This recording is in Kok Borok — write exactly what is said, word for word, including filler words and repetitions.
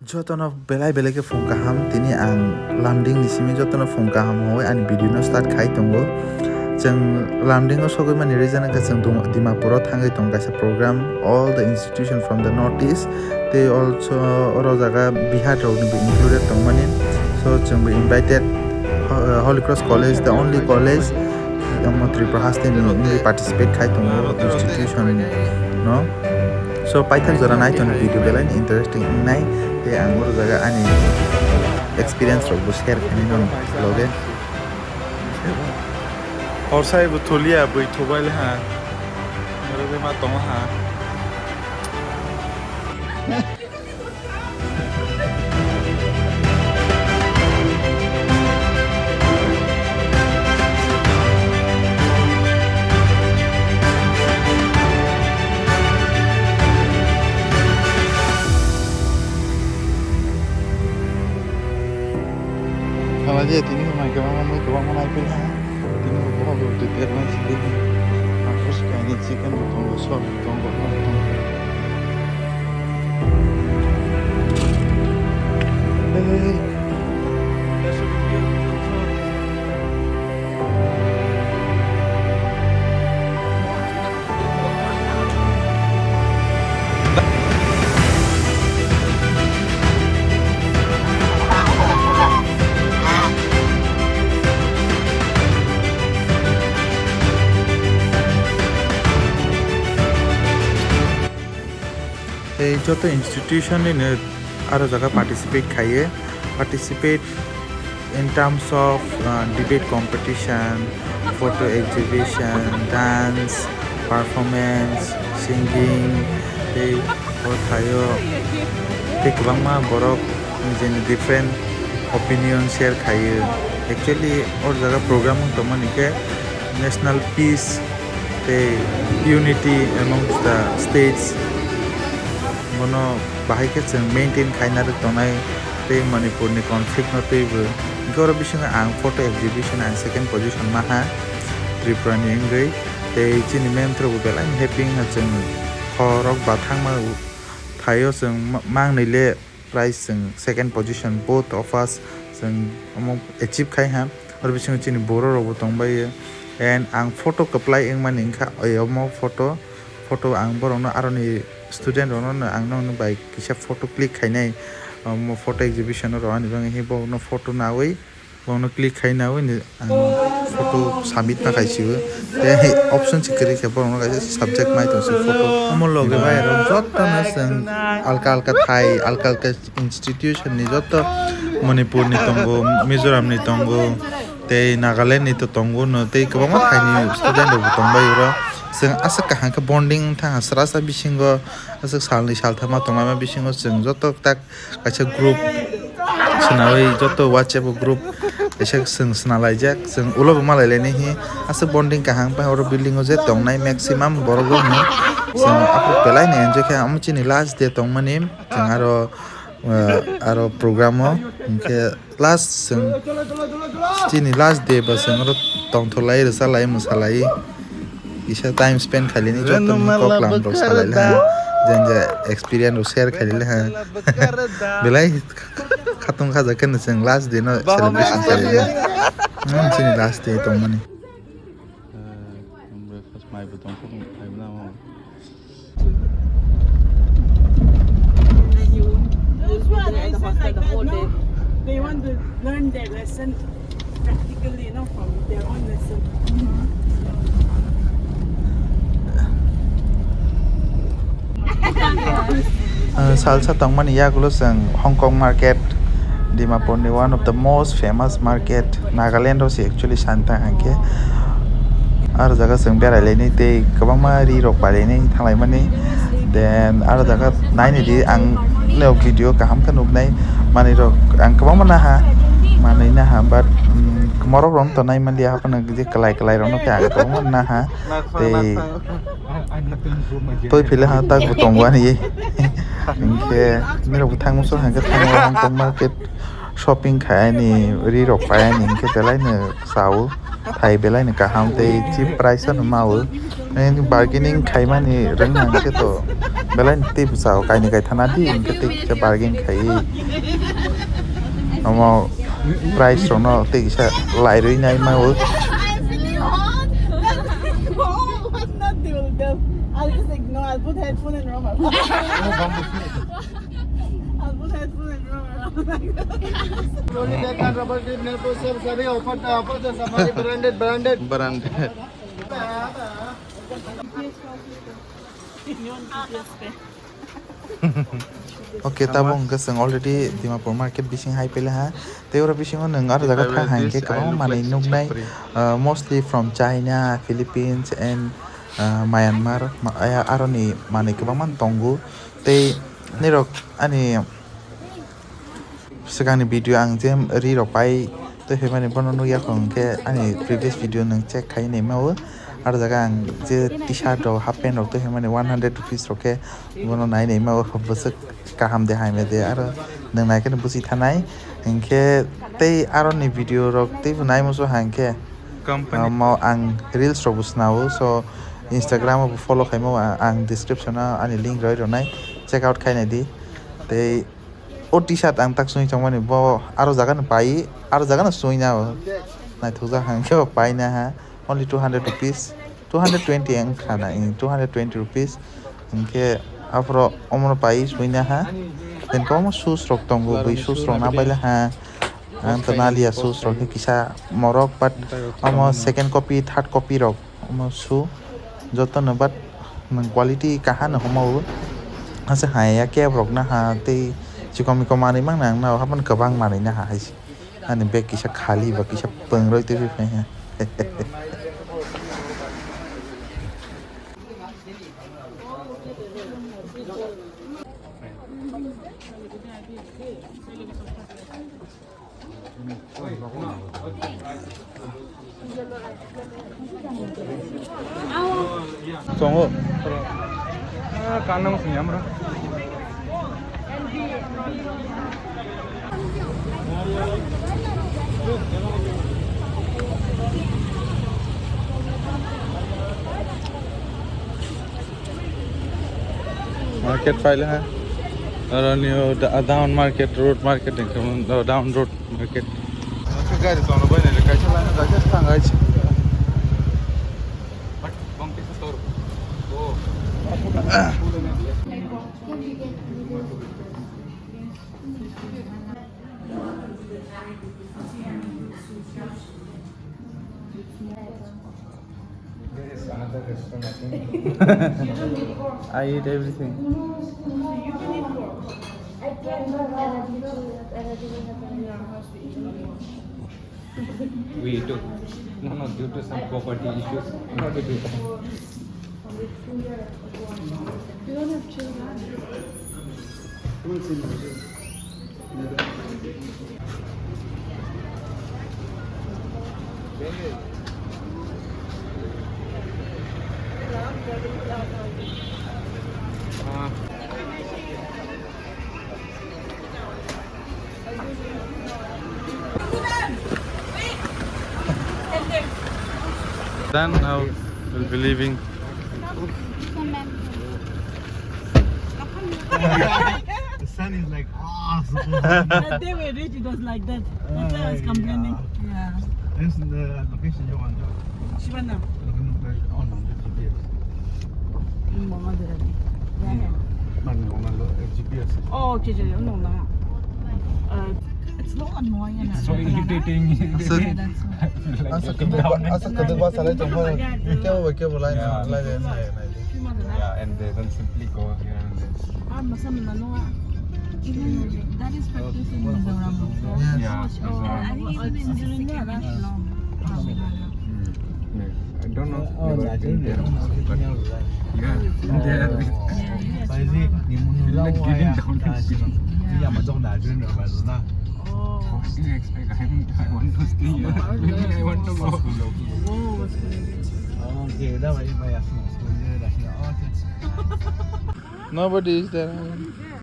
Jotono belai belai khe phung kaham, tini ang Lumding ni simi jotono phung kaham hwnwi ani video no start khai tongo. Chwng Lumding o sogwi mani reason wngkha chwng Dum-, Dimapur o thangwi tongo kaisa program, all the institution from the north east, tei also oro jaga Bihar rok ni bo included tongmani. So chwng bo invited, Ho-, Holy Cross College, the only college, omo Tripura haste ni wngwi participate khai tongo institution no. So paithak jora nai tongo video belai ni interesting wngnai, tei ang oro jaga ani experience rok bo share khainai nono loge. Horsai bo thulia bwi thubai le ha. Oro be ma tongo ha. Khala je tini mai kwbangma mui kwbangma nai pili ha. Tini bo bohok rok twi termai si tini. Tapos kainwi chicken bo tongo, sauce bo tongo, tongo. Tei joto institution nino aro jaga participate khaiyo, participate in terms of, uh, debate competition, photo exhibition, dance, performance, singing, tei o thaio tei kwbangma borok nijini different opinion share khaiyo. Actually o jaga program wng tongmani khe national peace tei unity amongst the states, bono bahai khe chwng maintain khaina rwk tongnai tei Manipur ni conflict no twibo. Hwnkhe oro bisingo ang photo exhibition ang second position maha Tripura ni wngwi, tei chini ma'am rok bo belai happy wngkha chwng khorok bathangma thaio chwng ma-, mangnwi le prize chwng second position, both of us chwng omo achieve khai ha. Oro bisingo chini borok rok bo tongbaio. And ang photo kwplai wngmani wngkha, omo photo, photo ang borokno aroni student rokno ang nokno bai kisa photo click khainai. Omo photo exhibition oro ani bagwi borokno photo nawi, borokno click khai nawi ni ang photo submit ma khai sio. Tei option se kwrwi khe borokno kaisa subject mai tong se photo. Omo loge bai rok jotono chwng alka alka thai, alka alka institution ni joto Manipur ni tongo, Mizoram ni tongo, tei Nagaland ni to tongo no, tei kwbangma thai ni student rok bo tongbai oro. Chwng aswk kaham khe bonding wngkha srasa bisingo, aswk salni salthama tonglaima bisingo chwng joto tak kaisa group swnawi joto WhatsApp o group kaisa chwng swnalaijak, chwng ulo bo malailaini hi aswk bonding kaham. Oro building o je tongnai maximum borok rokni chwng aphuru belai no enjoy khe, omo chini last day tongmani chwng aro, uh, aro program o hinkhe last chwng chini last day bo chwng oro tongtholai, rwchalai, mwsalai. Kisa time spend khailini joto ni kok lam rok salai laha, jeng je experience rok share khailai laha. Belai khatung khaja khe no chwng last day no celebration khailai laha. Hmm, chini last day tongmani. Breakfast mai bo tong kho, mai bo nang. That's what I said, like that, no? They want to learn their lesson practically, you know, from their own lesson. Uh, salsa tongmani yagulo chwng Hong Kong market, Dimapur ni one of the most famous market, Nagaland o se actually santa hangke. Aro jaga chwng berai lainai tei kwbangma ri rok pai lainai thanglai mani. Then aro jaga naini di ang no video kaham khe nuknai manwi rok ang kwbangma naha, manwi naha, but, um, morok rok to nai manliya haphano je kwlai kwlai rok no khe ang kwbangma naha. Tei toi phile ha tak bo tongo ani. Hinkhe nirok bo thangma so hangke thango Hong Kong market. Shopping khai ani, ri rok pai ani, hinkhe belai no chao, thai belai no kaham tei cheap price no mao. Nini bargaining khaimani rwngna hwnkhe to belai tei bwsao kainwi kaithana di, hwnkhe tei kisa bargain khaiwi omo price rokno tei kisa lairwi nai mao. I'll just ignore. I'll put headphone and roam around. I'll put headphone and roam around like this. Trolley bag and rubber grip nail polish सब सभी offer, offer से safari branded, branded। Branded। Okay, tabuk hwnkhe chwng already Dimapur market bising hai pele ha. Tei oro bisingo nwng aro jaga thang hai hwnkhe kwbangma manwi nuknai, uh, mostly from China, Philippines and, uh, Myanmar, ma-, aya aroni manwi kwbangma tongo. Tei nirok ani swkangni video ang je ri rok pai tei phaimani bono nukya kho, hwnkhe ani previous video nwng check khai naima o. Aro jaga ang je T-shirt rok, half pant rok tei phaimani one hundred rupees rok khe bono nai naima o, bwswk kaham de hamya de, aro nwng nai kheno buchi thanai. Hinkhe tei aroni video rok teibo nai muchung hinkhe, omo ang reels rok bo swnao, so Instagram o bo follow khaima o, ang description o ani link roi rwnai, check out khai nai di. Tei o T-shirt ang tak sui tongmani, bo aro jaga no pai, aro jaga no sui na o. Naithokjak hang khe bo pai na ha. Only two hundred rupees, two hundred twenty ang khana, two hundred twenty rupees. Hinkhe aphuru omono pai sui na ha. Then kwbangma shoes rok tongo, bui shoes rok na baila ha. Ang to nalia shoes rok khe kisa morok, but omo second copy, third copy rok. Omo shoe jotono, but nwng quality kaham no hwnma o. Aswk hai ya, cab rok naha tei chikon mikon manwi mang nang na, o haphano kwbang manwi naha hai se. Ani bag kisa khali ba kisa pwngroi twi phai ha. Tongo. Ah, kanang sini amra. Market paile ha. Aro ni o da-, down market, road market ni kaman, o down road market. Gari tono bai ne kaisa lana kaisa thang ai. But bang kaisa tor. Oh. There is another restaurant, I think. I eat everything. We took, no, no, due to some property issues, we had to do that. You don't have children? Done, now we'll be leaving. The sun is like, ah, so hot. That day we reached, it was like that. That's why I was complaining. Yeah. This is the location you want to. Shibana. Look at the place. Oh, no, this is G P S. Mama dera di. Hmm. Mami, mama lo, eh, G P S. Oh, okay, okay, no, no. Uh, it's not annoying. It's so irritating. Yeah, that's why. Asa kedua, asa kedua salai tongkha. Kebo, kebo lain, lain, lain, lain. Yeah, and they will simply go here and there. Ah, masa mana no? Even that is practicing Mizoram. Yeah. Yeah, Mizoram. I think even in Indonesia, that's long. Ah, Meghalaya. Hmm. I don't know. Oh, never been there, but yeah, there. Yeah, yeah. Feel like getting down and sitting. Yeah. Oh. What do you expect? I'm, I want to stay here. Maybe I want to go. Nobody is there.